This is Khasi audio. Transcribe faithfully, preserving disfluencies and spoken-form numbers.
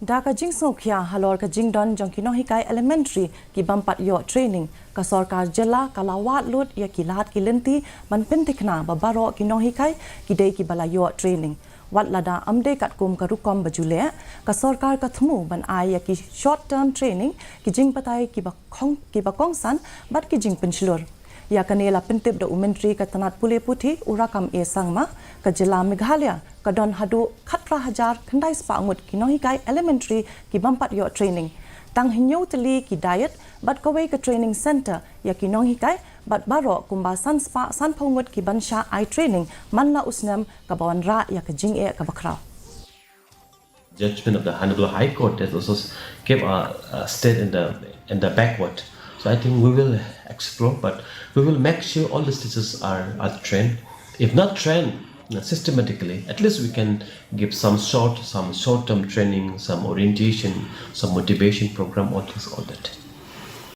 Da ka jingsngewkhia halor ka jingdon jong ki nonghikai elementary ki bym pat ïoh training, ka sorkar jylla ka la wad lut ïa ki lad ki lynti ban pyntikna ba baroh ki nonghikai ki dei kiba la ïoh training. Wat lada ym dei katkum ka rukom ba ju leh, ka sorkar ka thmu ban ai ïa ki short term training, ki jingbatai kiba kong, kiba kongsan bad ki jingpynshlur. Ïa kane la pyntip da u Myntri ka tnat pule puthi, u Rakkam A Sangma. Ka jylla Meghalaya ka don haduh khatphra hajar khyndai spah ngut ki nonghikai elementary ki bym pat ïoh training. Tang hynñiew tylli ki diet bad kawei ka training centre ïa ki nonghikai, bad baroh kumba san spah sanphew ngut ki ban shah ai training man la u snem, kaba wanrah ïa ka jingeh kaba khraw. Judgment of the Honorable High Court has also kept our uh, state in the in the backward. So I think we will explore, but we will make sure all the teachers are, are trained. If not trained uh, systematically, at least we can give some short, some short-term training, some orientation, some motivation program, all this, all that.